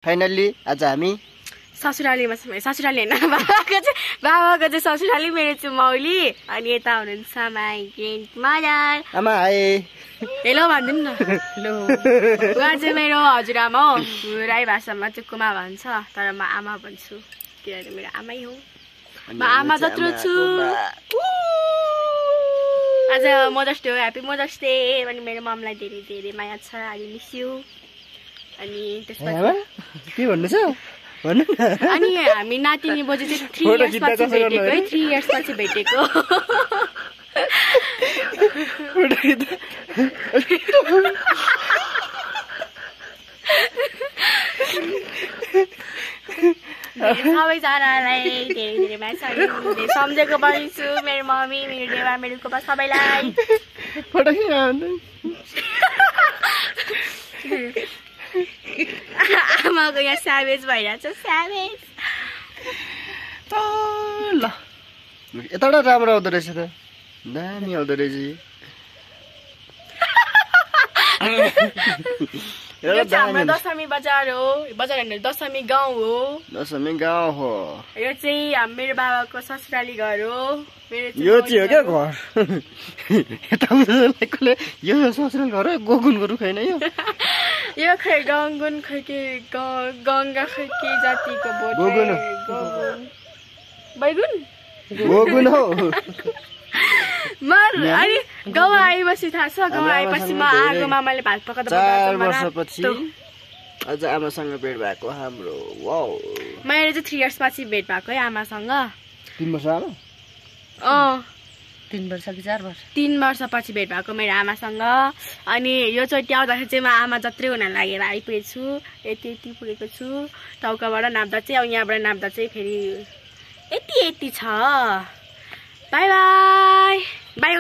Finally आज हामी ससुरालीमा छौँ। ससुराली हैन, बाबाको चाहिँ ससुराली, मेरो चाहिँ मौली, अनि यता हुनुहुन्छ माई ग्रेन्ड मदर। आमा हाय हेलो भनिदिनु न। हेलो। उहाँ चाहिँ मेरो हजुरआमा हो। राई भाषामा चाहिँ कुमा भन्छ, तर म आमा भन्छु किनभने मेरो आमै हो। म आमा जत्रो छु। आज मदर्स डे हो, ह्यापी मदर्स डे। अनि मेरो ममलाई धेरै धेरै माया छ, आई मिस यु। अनि त्यसपछि के भन्नु छ भन्नु न। अनि हामी नातिनी बोजू चाहिँ 3 इयर्स पछि भेटेको है, 3 इयर्स पछि भेटेको। सबैजनालाई धेरै धेरै माया छ, सम्झेको पनि छु मेरो मम्मी, मेरो देवा, मेरो कोपा सबैलाई। आमाको यहाँ स्यावेज भइरहेछ, स्यावेज। ल यताबाट राम्रो आउँदो रहेछ त, दामी आउँदो रहेछ। हाम्रो दशमी बजार हो, बजार होइन दशमी गाउँ हो। दशमी गाउँ हो। यो चाहिँ मेरो बाबाको ससुराली घर हो। यो चाहिँ हो क्या घर। यताले यो ससुराली घर हो, गोगुनको रुख होइन यो। यो खै गङ्गुन खै के गङ्गा खै के जातिको बोट। गोगुन हो। बैगुन गोगुन हो। अनि गाउँ आएपछि थाहा छ, गाउँ आएपछि म आगोमा मैले भात पकाउँदा 4 वर्षपछि अझ आमासँग भेट भएको हाम्रो। वाउ, मेरो चाहिँ 3 इयर्स पछि भेट भएको है आमासँग। 3 वर्ष आमा? 3 वर्ष कि 4 वर्ष? 3 वर्ष पछि भेट भएको मेरो आमासँग। अनि यो चोटि आउँदाखेरि चाहिँ म आमा जत्रै हुन लागेर आइपुगेको छु। यति पुगेको छु। टाउकाबाट नाप्दा चाहिँ, अब यहाँबाट नाप्दा चाहिँ फेरि यति छ। By by by.